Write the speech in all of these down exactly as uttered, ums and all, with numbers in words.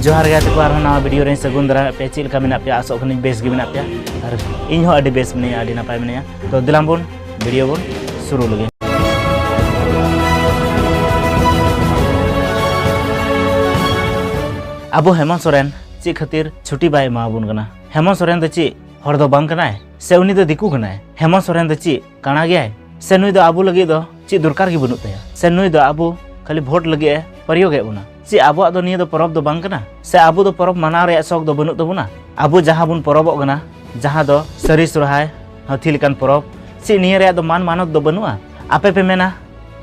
ᱡᱚᱦᱟᱨ ᱜᱮ ᱜᱟᱛᱮ ᱠᱚ, ᱟᱨᱦᱚᱸ ᱱᱟᱣᱟ ᱵᱷᱤᱰᱤᱭᱳ ᱨᱮᱧ ᱥᱟᱹᱜᱩᱱ ᱫᱟᱨᱟᱢᱮᱫ ᱯᱮᱭᱟ᱾ ᱪᱮᱫ ᱞᱮᱠᱟ ᱢᱮᱱᱟᱜ ᱯᱮᱭᱟ? ᱟᱥᱚᱜ ᱠᱟᱹᱱᱟᱹᱧ ᱵᱮᱥ ᱜᱮ ᱢᱮᱱᱟᱜ ᱯᱮᱭᱟ, ᱟᱨ ᱤᱧ ᱦᱚᱸ ᱟᱹᱰᱤ ᱵᱮᱥ ᱢᱤᱱᱟᱹᱧᱟ, ᱟᱹᱰᱤ ᱱᱟᱯᱟᱭ ᱢᱤᱱᱟᱹᱧᱟ᱾ ᱛᱚ ᱫᱮᱞᱟᱝ ᱵᱚᱱ ᱵᱷᱤᱰᱤᱭᱳ ᱵᱚᱱ ᱥᱩᱨᱩ ᱞᱮᱜᱮ᱾ ᱟᱵᱚ ᱦᱮᱢᱚᱱᱛ ᱥᱚᱨᱮᱱ ᱪᱮᱫ ᱠᱷᱟᱹᱛᱤᱨ ᱪᱷᱩᱴᱤ ᱵᱟᱭ ᱮᱢᱟᱣᱟᱵᱚᱱ ᱠᱟᱱᱟ? ᱦᱮᱢᱚᱱᱛ ᱥᱚᱨᱮᱱ ᱫᱚ ᱪᱮᱫ ᱦᱚᱲ ᱫᱚ ᱵᱟᱝ ᱠᱟᱱᱟᱭ? ᱥᱮ ᱩᱱᱤ ᱫᱚ ᱫᱤᱠᱩ ᱠᱟᱱᱟᱭ? ᱦᱮᱢᱚᱱᱛ ᱥᱚᱨᱮᱱ ᱫᱚ ᱪᱮᱫ ᱠᱟᱬᱟ ᱜᱮᱭᱟᱭ? ᱥᱮ ᱱᱩᱭ ᱫᱚ ᱟᱵᱚ ᱞᱟᱹᱜᱤᱫ ᱫᱚ ᱪᱮᱫ ᱫᱚᱨᱠᱟᱨ ᱜᱮ ᱵᱟᱹᱱᱩᱜ ᱛᱟᱭᱟ? ᱥᱮ ᱱᱩᱭ ᱫᱚ ᱟᱵᱚ ᱠᱷᱟᱹᱞᱤ ᱵᱷᱳᱴ ᱞᱟᱹᱜᱤᱫ ᱮ ᱯᱨᱚᱭᱳᱜᱮᱫ ᱵᱚᱱᱟ? ᱪᱮᱫ ᱟᱵᱚᱣᱟᱜ ᱫᱚ ᱱᱤᱭᱟᱹ ᱫᱚ ᱯᱚᱨᱚᱵᱽ ᱫᱚ ᱵᱟᱝ ᱠᱟᱱᱟ? ᱥᱮ ᱟᱵᱚ ᱫᱚ ᱯᱚᱨᱚᱵᱽ ᱢᱟᱱᱟᱣ ᱨᱮᱭᱟᱜ ᱥᱚᱠ ᱫᱚ ᱵᱟᱹᱱᱩᱜ ᱛᱟᱵᱚᱱᱟ? ᱟᱵᱚ ᱡᱟᱦᱟᱸ ᱵᱚᱱ ᱯᱚᱨᱚᱵᱚᱜ ᱠᱟᱱᱟ, ᱡᱟᱦᱟᱸ ᱫᱚ ᱥᱟᱹᱨᱤ ᱥᱚᱨᱦᱟᱭ, ᱦᱟᱹᱛᱤ ᱞᱮᱠᱟᱱ ᱯᱚᱨᱚᱵᱽ, ᱪᱮᱫ ᱱᱤᱭᱟᱹ ᱨᱮᱭᱟᱜ ᱫᱚ ᱢᱟᱱ ᱢᱟᱱᱚᱛ ᱫᱚ ᱵᱟᱹᱱᱩᱜᱼᱟ? ᱟᱯᱮ ᱯᱮ ᱢᱮᱱᱟ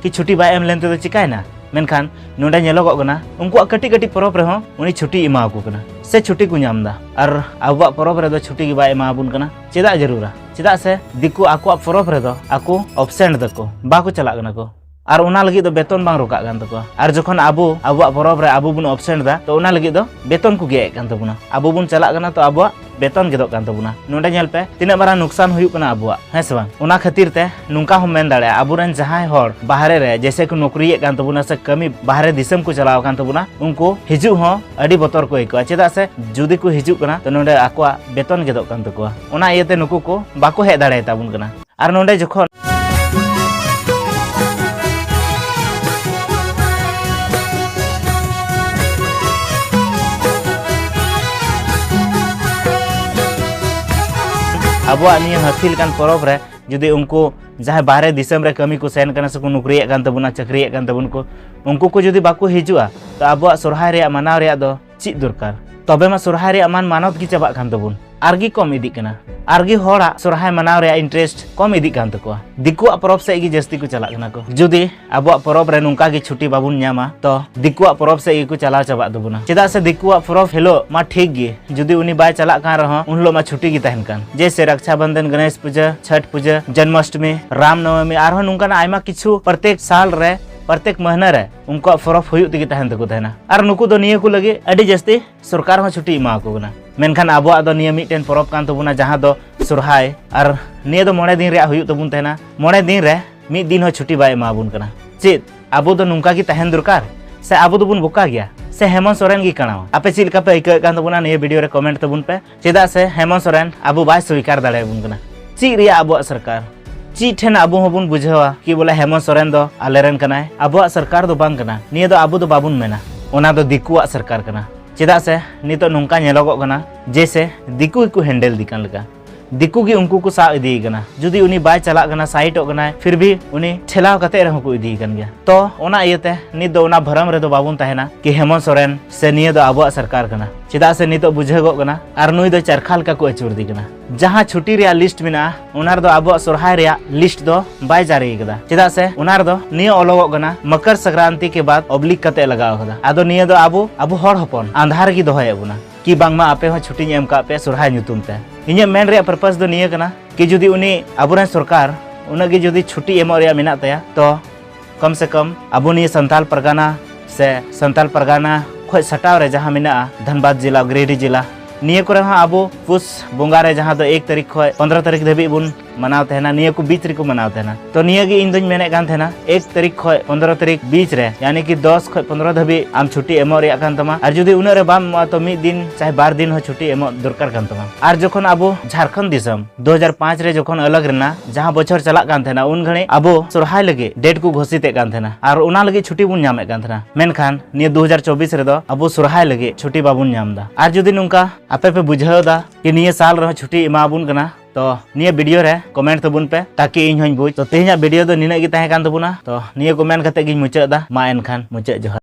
ᱠᱤ ᱪᱷᱩᱴᱤ ᱵᱟᱭ ᱮᱢ ᱞᱮᱱ ᱛᱮᱫᱚ ᱪᱤᱠᱟᱭᱮᱱᱟ? ᱢᱮᱱᱠᱷᱟᱱ ᱱᱚᱰᱮ ᱧᱮᱞᱚᱜᱚᱜ ᱠᱟᱱᱟ, ᱩᱱᱠᱩᱣᱟᱜ ᱠᱟᱹᱴᱤᱡ ᱠᱟᱹᱴᱤᱡ ᱯᱚᱨᱚᱵᱽ ᱨᱮᱦᱚᱸ ᱩᱱᱤ ᱪᱷᱩᱴᱤ ᱮᱢᱟᱣᱟᱠᱚ ᱠᱟᱱᱟ, ᱥᱮ ᱪᱷᱩᱴᱤ ᱠᱚ ᱧᱟᱢ ᱮᱫᱟ᱾ ᱟᱨ ᱟᱵᱚᱣᱟᱜ ᱯᱚᱨᱚᱵᱽ ᱨᱮᱫᱚ ᱪᱷᱩᱴᱤ ᱜᱮ ᱵᱟᱭ ᱮᱢᱟᱣᱟᱵᱚᱱ ᱠᱟᱱᱟ᱾ ᱪᱮᱫᱟᱜ ᱡᱟᱹᱨᱩᱲᱟ? ᱪᱮᱫᱟᱜ ᱥᱮ ᱫᱤᱠᱩ ᱟᱠᱚᱣᱟᱜ ᱯᱚᱨᱚᱵᱽ ᱨᱮᱫᱚ ᱟᱠᱚ ᱚᱵᱥᱮᱱᱴ ᱫᱟᱠᱚ, ᱵᱟᱠᱚ ᱪᱟᱞᱟᱜ ᱠᱟᱱᱟ ᱠᱚ, ᱟᱨ ᱚᱱᱟ ᱞᱟᱹᱜᱤᱫ ᱫᱚ ᱵᱮᱛᱚᱱ ᱵᱟᱝ ᱨᱚᱠᱟᱜ ᱠᱟᱱ ᱛᱟᱠᱚᱣᱟ᱾ ᱟᱨ ᱡᱚᱠᱷᱚᱱ ᱟᱵᱚ ᱟᱵᱚᱣᱟᱜ ᱯᱚᱨᱚᱵᱽ ᱨᱮ ᱟᱵᱚ ᱵᱚᱱ ᱚᱵᱥᱮᱱᱴ ᱫᱟ, ᱛᱚ ᱚᱱᱟ ᱞᱟᱹᱜᱤᱫ ᱫᱚ ᱵᱮᱛᱚᱱ ᱠᱚ ᱜᱮᱫ ᱮᱫ ᱠᱟᱱ ᱛᱟᱵᱚᱱᱟ᱾ ᱟᱵᱚ ᱵᱚᱱ ᱪᱟᱞᱟᱜ ᱠᱟᱱᱟ, ᱛᱚ ᱟᱵᱚᱣᱟᱜ ᱵᱮᱛᱚᱱ ᱜᱮᱫᱚᱜ ᱠᱟᱱ ᱛᱟᱵᱚᱱᱟ᱾ ᱱᱚᱰᱮ ᱧᱮᱞ ᱯᱮ, ᱛᱤᱱᱟᱹᱜ ᱢᱟᱨᱟᱝ ᱱᱩᱠᱥᱟᱱ ᱦᱩᱭᱩᱜ ᱠᱟᱱᱟ ᱟᱵᱚᱣᱟᱜ, ᱦᱮᱸ ᱥᱮ ᱵᱟᱝ? ᱚᱱᱟ ᱠᱷᱟᱹᱛᱤᱨ ᱛᱮ ᱱᱚᱝᱠᱟ ᱦᱚᱸ ᱢᱮᱱ ᱫᱟᱲᱮᱭᱟᱜᱼᱟ, ᱟᱵᱚᱨᱮᱱ ᱡᱟᱦᱟᱸᱭ ᱦᱚᱲ ᱵᱟᱦᱨᱮ ᱨᱮ ᱡᱮᱭᱥᱮ ᱠᱚ ᱱᱚᱠᱨᱤᱭᱮᱫ ᱠᱟᱱ ᱛᱟᱵᱚᱱᱟ ᱥᱮ ᱠᱟᱹᱢᱤ ᱵᱟᱦᱨᱮ ᱫᱤᱥᱚᱢ ᱠᱚ ᱪᱟᱞᱟᱣ ᱟᱠᱟᱱ ᱛᱟᱵᱚᱱᱟ, ᱩᱱᱠᱩ ᱦᱤᱡᱩᱜ ᱦᱚᱸ ᱟᱹᱰᱤ ᱵᱚᱛᱚᱨ ᱠᱚ ᱟᱹᱭᱠᱟᱹᱣᱟ᱾ ᱪᱮᱫᱟᱜ ᱥᱮ ᱡᱩᱫᱤ ᱠᱚ ᱦᱤᱡᱩᱜ ᱠᱟᱱᱟ, ᱛᱚ ᱱᱚᱰᱮ ᱟᱠᱚᱣᱟᱜ ᱵᱮᱛᱚᱱ ᱜᱮᱫᱚᱜ ᱠᱟᱱ ᱛᱟᱠᱚᱣᱟ᱾ ᱚᱱᱟ ᱤᱭᱟᱹᱛᱮ ᱱᱩᱠᱩ ᱠᱚ ᱵᱟᱠᱚ ᱦᱮᱡ ᱫᱟᱲᱮᱭᱟᱛᱟᱵᱚᱱ ᱠᱟᱱᱟ᱾ ᱟᱨ ᱱᱚᱰᱮ ᱡᱚᱠᱷᱚᱱ ᱟᱵᱚᱣᱟᱜ ᱱᱤᱭᱟᱹ ᱦᱟᱹᱛᱤ ᱞᱮᱠᱟᱱ ᱯᱚᱨᱚᱵᱽ ᱨᱮ ᱡᱩᱫᱤ ᱩᱱᱠᱩ ᱡᱟᱦᱟᱸᱭ ᱵᱟᱦᱨᱮ ᱫᱤᱥᱚᱢ ᱨᱮ ᱠᱟᱹᱢᱤ ᱠᱚ ᱥᱮᱱ ᱠᱟᱱᱟ ᱥᱮᱠᱚ ᱱᱚᱠᱨᱤᱭᱮᱫ ᱠᱟᱱ ᱛᱟᱵᱚᱱᱟ, ᱪᱟᱹᱠᱨᱤᱭᱮᱫ ᱠᱟᱱ ᱛᱟᱵᱚᱱ ᱠᱚ, ᱩᱱᱠᱩ ᱠᱚ ᱡᱩᱫᱤ ᱵᱟᱠᱚ ᱦᱤᱡᱩᱜᱼᱟ, ᱛᱚ ᱟᱵᱚᱣᱟᱜ ᱥᱚᱨᱦᱟᱭ ᱨᱮᱭᱟᱜ ᱢᱟᱱᱟᱣ ᱨᱮᱭᱟᱜ ᱫᱚ ᱪᱮᱫ ᱫᱚᱨᱠᱟᱨ? ᱛᱚᱵᱮ ᱢᱟ ᱥᱚᱨᱦᱟᱭ ᱨᱮᱭᱟᱜ ᱢᱟᱱ ᱢᱟᱱᱚᱛ ᱜᱮ ᱪᱟᱵᱟᱜ ᱠᱟᱱ ᱛᱟᱵᱚᱱ, ᱟᱨᱜᱮ ᱠᱚᱢ ᱤᱫᱤᱜ ᱠᱟᱱᱟ, ᱟᱨᱜᱮ ᱦᱚᱲᱟᱜ ᱥᱚᱨᱦᱟᱭ ᱢᱟᱱᱟᱣ ᱨᱮᱭᱟᱜ ᱤᱱᱴᱟᱨᱮᱥᱴ ᱠᱚᱢ ᱤᱫᱤᱜ ᱠᱟᱱ ᱛᱟᱠᱚᱣᱟ᱾ ᱫᱤᱠᱩᱣᱟᱜ ᱯᱚᱨᱚᱵᱽ ᱥᱮᱫ ᱜᱮ ᱡᱟᱹᱥᱛᱤ ᱠᱚ ᱪᱟᱞᱟᱜ ᱠᱟᱱᱟ ᱠᱚ᱾ ᱡᱩᱫᱤ ᱟᱵᱚᱣᱟᱜ ᱯᱚᱨᱚᱵᱽ ᱨᱮ ᱱᱚᱝᱠᱟ ᱜᱮ ᱪᱷᱩᱴᱤ ᱵᱟᱵᱚᱱ ᱧᱟᱢᱟ, ᱛᱚ ᱫᱤᱠᱩᱣᱟᱜ ᱯᱚᱨᱚᱵᱽ ᱥᱮᱫ ᱜᱮᱠᱚ ᱪᱟᱞᱟᱣ ᱪᱟᱵᱟᱜ ᱛᱟᱵᱚᱱᱟ᱾ ᱪᱮᱫᱟᱜ ᱥᱮ ᱫᱤᱠᱩᱣᱟᱜ ᱯᱚᱨᱚᱵᱽ ᱦᱤᱞᱳᱜ ᱢᱟ ᱴᱷᱤᱠ ᱜᱮ, ᱡᱩᱫᱤ ᱩᱱᱤ ᱵᱟᱭ ᱪᱟᱞᱟᱜ ᱠᱟᱱ ᱨᱮᱦᱚᱸ, ᱩᱱ ᱦᱤᱞᱳᱜ ᱢᱟ ᱪᱷᱩᱴᱤ ᱜᱮ ᱛᱟᱦᱮᱱ ᱠᱟᱱ᱾ ᱡᱮᱭᱥᱮ ᱨᱟᱠᱥᱟ ᱵᱚᱱᱫᱷᱚᱱ, ᱜᱚᱱᱮᱥ ᱯᱩᱡᱟᱹ, ᱪᱷᱚᱴ ᱯᱩᱡᱟᱹ, ᱡᱚᱱᱢᱟᱥᱴᱚᱢᱤ, ᱨᱟᱢ ᱱᱚᱵᱚᱢᱤ, ᱟᱨᱦᱚᱸ ᱱᱚᱝᱠᱟᱱᱟᱜ ᱟᱭᱢᱟ ᱠᱤᱪᱷᱩ ᱯᱨᱚᱛᱮᱠ ᱥᱟᱞ ᱨᱮ, ᱯᱨᱚᱛᱮᱠ ᱢᱟᱹᱦᱱᱟᱹ ᱨᱮ ᱩᱱᱠᱩᱣᱟᱜ ᱯᱚᱨᱚᱵᱽ ᱦᱩᱭᱩᱜ ᱛᱮᱜᱮ ᱛᱟᱦᱮᱱ ᱛᱟᱠᱚ ᱛᱟᱦᱮᱱᱟ᱾ ᱟᱨ ᱱᱩᱠᱩ ᱫᱚ ᱱᱤᱭᱟᱹ ᱠᱚ ᱞᱟᱹᱜᱤᱫ ᱟᱹᱰᱤ ᱡᱟᱹᱥᱛᱤ ᱥᱚᱨᱠᱟᱨ ᱦᱚᱸ ᱪᱷᱩᱴᱤ ᱮᱢᱟ ᱠᱚ ᱠᱟᱱᱟ᱾ ᱢᱮᱱᱠᱷᱟᱱ ᱟᱵᱚᱣᱟᱜ ᱫᱚ ᱱᱤᱭᱟᱹ ᱢᱤᱫᱴᱮᱱ ᱯᱚᱨᱚᱵᱽ ᱠᱟᱱ ᱛᱟᱵᱚᱱᱟ, ᱡᱟᱦᱟᱸ ᱫᱚ ᱥᱚᱨᱦᱟᱭ, ᱟᱨ ᱱᱤᱭᱟᱹ ᱫᱚ ᱢᱚᱬᱮ ᱫᱤᱱ ᱨᱮᱭᱟᱜ ᱦᱩᱭᱩᱜ ᱛᱟᱵᱚᱱ ᱛᱟᱦᱮᱱᱟ᱾ ᱢᱚᱬᱮ ᱫᱤᱱ ᱨᱮ ᱢᱤᱫ ᱫᱤᱱ ᱦᱚᱸ ᱪᱷᱩᱴᱤ ᱵᱟᱭ ᱮᱢᱟ ᱵᱚᱱ ᱠᱟᱱᱟ᱾ ᱪᱮᱫ ᱟᱵᱚ ᱫᱚ ᱱᱚᱝᱠᱟ ᱜᱮ ᱛᱟᱦᱮᱱ ᱫᱚᱨᱠᱟᱨ? ᱥᱮ ᱟᱵᱚ ᱫᱚᱵᱚᱱ ᱵᱚᱠᱟ ᱜᱮᱭᱟ? ᱥᱮ ᱦᱮᱢᱚᱱᱛ ᱥᱚᱨᱮᱱ ᱜᱮ ᱠᱟᱱᱟᱣᱟ? ᱟᱯᱮ ᱪᱮᱫ ᱞᱮᱠᱟ ᱯᱮ ᱟᱹᱭᱠᱟᱹᱣᱮᱫ ᱠᱟᱱ ᱛᱟᱵᱚᱱᱟ, ᱱᱤᱭᱟᱹ ᱵᱷᱤᱰᱤᱭᱳ ᱨᱮ ᱠᱚᱢᱮᱱᱴ ᱛᱟᱵᱚᱱ ᱯᱮ᱾ ᱪᱮᱫᱟᱜ ᱥᱮ ᱦᱮᱢᱚᱱᱛ ᱥᱚᱨᱮᱱ ᱟᱵᱚ ᱵᱟᱭ ᱥᱣᱤᱠᱟᱨ ᱫᱟᱲᱮᱭᱟᱵᱚᱱ ᱠᱟᱱᱟ᱾ ᱪᱮᱫ ᱨᱮᱭᱟᱜ ᱟᱵᱚᱣᱟᱜ ᱥᱚᱨᱠᱟᱨ? ᱪᱮᱫ ᱴᱷᱮᱱ ᱟᱵᱚ ᱦᱚᱸᱵᱚᱱ ᱵᱩᱡᱷᱟᱹᱣᱟ ᱠᱤ ᱵᱚᱞᱮ ᱦᱮᱢᱚᱱᱛ ᱥᱚᱨᱮᱱ ᱫᱚ ᱟᱞᱮᱨᱮᱱ ᱠᱟᱱᱟᱭ? ᱟᱵᱚᱣᱟᱜ ᱥᱚᱨᱠᱟᱨ ᱫᱚ ᱵᱟᱝ ᱠᱟᱱᱟ᱾ ᱱᱤᱭᱟᱹ ᱫᱚ ᱟᱵᱚ ᱫᱚ ᱵᱟᱵᱚᱱ ᱢᱮᱱᱟ, ᱚᱱᱟ ᱫᱚ ᱫᱤᱠᱩᱣᱟᱜ ᱥᱚᱨᱠᱟᱨ ᱠᱟᱱᱟ᱾ ᱪᱮᱫᱟᱜ ᱥᱮ ᱱᱤᱛᱚᱜ ᱱᱚᱝᱠᱟ ᱧᱮᱞᱚᱜᱚᱜ ᱠᱟᱱᱟ, ᱡᱮᱭᱥᱮ ᱫᱤᱠᱩ ᱜᱮᱠᱚ ᱦᱮᱱᱰᱮᱞ ᱤᱫᱤ ᱠᱟᱱ ᱞᱮᱠᱟ᱾ ᱫᱤᱠᱩ ᱜᱮ ᱩᱱᱠᱩ ᱠᱚ ᱥᱟᱵ ᱤᱫᱤᱭᱮ ᱠᱟᱱᱟ᱾ ᱡᱩᱫᱤ ᱩᱱᱤ ᱵᱟᱭ ᱪᱟᱞᱟᱜ ᱠᱟᱱᱟ, ᱥᱟᱭᱤᱴᱚᱜ ᱠᱟᱱᱟᱭ, ᱯᱷᱤᱨ ᱵᱷᱤ ᱩᱱᱤ ᱴᱷᱮᱞᱟᱣ ᱠᱟᱛᱮ ᱨᱮᱦᱚᱸ ᱠᱚ ᱤᱫᱤᱭᱮ ᱠᱟᱱ ᱜᱮᱭᱟ᱾ ᱛᱚ ᱚᱱᱟ ᱤᱭᱟᱹᱛᱮ ᱱᱤᱛ ᱫᱚ ᱚᱱᱟ ᱵᱷᱚᱨᱚᱢ ᱨᱮᱫᱚ ᱵᱟᱵᱚᱱ ᱛᱟᱦᱮᱱᱟ ᱠᱤ ᱦᱮᱢᱚᱱᱛ ᱥᱚᱨᱮᱱ ᱥᱮ ᱱᱤᱭᱟᱹ ᱫᱚ ᱟᱵᱚᱣᱟᱜ ᱥᱚᱨᱠᱟᱨ ᱠᱟᱱᱟ᱾ ᱪᱮᱫᱟᱜ ᱥᱮ ᱱᱤᱛᱚᱜ ᱵᱩᱡᱷᱟᱹᱜᱚᱜ ᱠᱟᱱᱟ ᱟᱨ ᱱᱩᱭ ᱫᱚ ᱪᱟᱨᱠᱷᱟ ᱞᱮᱠᱟ ᱠᱚ ᱟᱹᱪᱩᱨ ᱤᱫᱤ ᱠᱟᱱᱟ᱾ ᱡᱟᱦᱟᱸ ᱪᱷᱩᱴᱤ ᱨᱮᱭᱟᱜ ᱞᱤᱥᱴ ᱢᱮᱱᱟᱜᱼᱟ, ᱚᱱᱟ ᱨᱮᱫᱚ ᱟᱵᱚᱣᱟᱜ ᱥᱚᱨᱦᱟᱭ ᱨᱮᱭᱟᱜ ᱞᱤᱥᱴ ᱫᱚ ᱵᱟᱭ ᱡᱟᱹᱨᱤ ᱟᱠᱟᱫᱟ᱾ ᱪᱮᱫᱟᱜ ᱥᱮ ᱚᱱᱟ ᱨᱮᱫᱚ ᱱᱤᱭᱟᱹ ᱚᱞᱚᱜᱚᱜ ᱠᱟᱱᱟ ᱢᱚᱠᱚᱨ ᱥᱚᱝᱠᱨᱟᱱᱛᱤ ᱠᱮ ᱵᱟᱫ ᱚᱵᱞᱤᱠ ᱠᱟᱛᱮ ᱞᱟᱜᱟᱣ ᱟᱠᱟᱫᱟ᱾ ᱟᱫᱚ ᱱᱤᱭᱟᱹ ᱫᱚ ᱟᱵᱚ, ᱟᱵᱚ ᱦᱚᱲ ᱦᱚᱯᱚᱱ ᱟᱸᱫᱷᱟᱨ ᱨᱮᱜᱮ ᱫᱚᱦᱚᱭᱮᱫ ᱵᱚᱱᱟ ᱠᱤ ᱵᱟᱝᱢᱟ ᱟᱯᱮ ᱦᱚᱸ ᱪᱷᱩᱴᱤᱧ ᱮᱢ ᱠᱟᱜ ᱯᱮᱭᱟ ᱥᱚᱨᱦᱟᱭ ᱧᱩᱛᱩᱢ ᱛᱮ᱾ ᱤᱧᱟᱹᱜ ᱢᱮᱱ ᱨᱮᱭᱟᱜ ᱯᱟᱨᱯᱟᱥ ᱫᱚ ᱱᱤᱭᱟᱹ ᱠᱟᱱᱟ ᱠᱤ ᱡᱩᱫᱤ ᱩᱱᱤ ᱟᱵᱚᱨᱮᱱ ᱥᱚᱨᱠᱟᱨ ᱩᱱᱟᱹᱜ ᱜᱮ ᱡᱩᱫᱤ ᱪᱷᱩᱴᱤ ᱮᱢᱚᱜ ᱨᱮᱭᱟᱜ ᱢᱮᱱᱟᱜ ᱛᱟᱭᱟ, ᱛᱚ ᱠᱚᱢ ᱥᱮ ᱠᱚᱢ ᱟᱵᱚ ᱱᱤᱭᱟᱹ ᱥᱟᱱᱛᱟᱞ ᱯᱟᱨᱜᱟᱱᱟ ᱥᱮ ᱥᱟᱱᱛᱟᱞ ᱯᱟᱨᱜᱟᱱᱟ ᱠᱷᱚᱡ ᱥᱟᱴᱟᱣ ᱨᱮ ᱡᱟᱦᱟᱸ ᱢᱮᱱᱟᱜᱼᱟ ᱫᱷᱟᱱᱵᱟᱫᱽ ᱡᱮᱞᱟ, ᱜᱤᱨᱤᱰᱤ ᱡᱮᱞᱟ, ᱱᱤᱭᱟᱹ ᱠᱚᱨᱮ ᱦᱚᱸ ᱟᱵᱚ ᱯᱩᱥ ᱵᱚᱸᱜᱟ ᱨᱮ ᱡᱟᱦᱟᱸ ᱫᱚ ᱮᱠ ᱛᱟᱹᱨᱤᱠᱷ ᱠᱷᱚᱡ ᱯᱚᱱᱫᱽᱨᱚ ᱛᱟᱹᱨᱤᱠᱷ ᱫᱷᱟᱹᱵᱤᱡ ᱵᱚᱱ ᱢᱟᱱᱟᱣ ᱛᱟᱦᱮᱱᱟ, ᱱᱤᱭᱟᱹ ᱠᱚ ᱵᱤᱪ ᱨᱮᱠᱚ ᱢᱟᱱᱟᱣ ᱛᱟᱦᱮᱱᱟ᱾ ᱛᱚ ᱱᱤᱭᱟᱹ ᱜᱮ ᱤᱧ ᱫᱚᱧ ᱢᱮᱱᱮᱫ ᱠᱟᱱ ᱛᱟᱦᱮᱱᱟ, ᱮᱠ ᱛᱟᱹᱨᱤᱠᱷ ᱠᱷᱚᱡ ᱯᱚᱱᱫᱽᱨᱚ ᱛᱟᱹᱨᱤᱠᱷ ᱵᱤᱪ ᱨᱮ, ᱭᱟᱱᱤ ᱠᱤ ᱫᱚᱥ ᱠᱷᱚᱡ ᱯᱚᱱᱫᱽᱨᱚ ᱫᱷᱟᱹᱵᱤᱡ ᱟᱢ ᱪᱷᱩᱴᱤ ᱮᱢᱚᱜ ᱨᱮᱭᱟᱜ ᱠᱟᱱ ᱛᱟᱢᱟ᱾ ᱟᱨ ᱡᱩᱫᱤ ᱩᱱᱟᱹᱜ ᱨᱮ ᱵᱟᱢ ᱮᱢᱚᱜᱼᱟ, ᱛᱚ ᱢᱤᱫ ᱫᱤᱱ ᱪᱟᱦᱮ ᱵᱟᱨ ᱫᱤᱱ ᱦᱚᱸ ᱪᱷᱩᱴᱤ ᱮᱢᱚᱜ ᱫᱚᱨᱠᱟᱨ ᱠᱟᱱ ᱛᱟᱢᱟ᱾ ᱟᱨ ᱡᱚᱠᱷᱚᱱ ᱟᱵᱚ ᱡᱷᱟᱲᱠᱷᱚᱸᱰ ᱫᱤᱥᱚᱢ ᱫᱩ ᱦᱟᱡᱟᱨ ᱯᱟᱸᱪ ᱨᱮ ᱡᱚᱠᱷᱚᱱ ᱟᱞᱟᱜᱽ ᱞᱮᱱᱟ, ᱡᱟᱦᱟᱸ ᱵᱚᱪᱷᱚᱨ ᱪᱟᱞᱟᱜ ᱠᱟᱱ ᱛᱟᱦᱮᱱᱟ, ᱩᱱ ᱜᱷᱟᱹᱲᱤᱡ ᱟᱵᱚ ᱥᱚᱨᱦᱟᱭ ᱞᱟᱹᱜᱤᱫ ᱰᱮᱴ ᱠᱚ ᱜᱷᱳᱥᱤᱛ ᱮᱫ ᱠᱟᱱ ᱛᱟᱦᱮᱱᱟ ᱟᱨ ᱚᱱᱟ ᱞᱟᱹᱜᱤᱫ ᱪᱷᱩᱴᱤ ᱵᱚᱱ ᱧᱟᱢᱮᱫ ᱠᱟᱱ ᱛᱟᱦᱮᱱᱟ᱾ ᱢᱮᱱᱠᱷᱟᱱ ᱱᱤᱭᱟᱹ ᱫᱩ ᱦᱟᱡᱟᱨ ᱪᱚᱵᱵᱤᱥ ᱨᱮᱫᱚ ᱟᱵᱚ ᱥᱚᱨᱦᱟᱭ ᱞᱟᱹᱜᱤᱫ ᱪᱷᱩᱴᱤ ᱵᱟᱵᱚᱱ ᱧᱟᱢ ᱮᱫᱟ᱾ ᱟᱨ ᱡᱩᱫᱤ ᱱᱚᱝᱠᱟ ᱟᱯᱮ ᱯᱮ ᱵᱩᱡᱷᱟᱹᱣ ᱮᱫᱟ ᱠᱤ ᱱᱤᱭᱟᱹ ᱥᱟᱞ ᱨᱮᱦᱚᱸ ᱪᱷᱩᱴᱤ ᱮᱢᱟ ᱵᱚᱱ ᱠᱟᱱᱟ, ᱛᱚ ᱱᱤᱭᱟᱹ ᱵᱷᱤᱰᱤᱭᱳ ᱨᱮ ᱠᱚᱢᱮᱱᱴ ᱛᱟᱵᱚᱱ ᱯᱮ, ᱛᱟᱠᱤ ᱤᱧ ᱦᱚᱸᱧ ᱵᱩᱡᱽ᱾ ᱛᱚ ᱛᱮᱦᱮᱧᱟᱜ ᱵᱷᱤᱰᱤᱭᱳ ᱫᱚ ᱱᱤᱱᱟᱹᱜ ᱜᱮ ᱛᱟᱦᱮᱸ ᱠᱟᱱ ᱛᱟᱵᱚᱱᱟ᱾ ᱛᱚ ᱱᱤᱭᱟᱹ ᱠᱚ ᱢᱮᱱ ᱠᱟᱛᱮ ᱜᱤᱧ ᱢᱩᱪᱟᱹᱫ ᱮᱫᱟ᱾ ᱢᱟ ᱮᱱᱠᱷᱟᱱ ᱢᱩᱪᱟᱹᱫ ᱡᱚᱦᱟᱨ᱾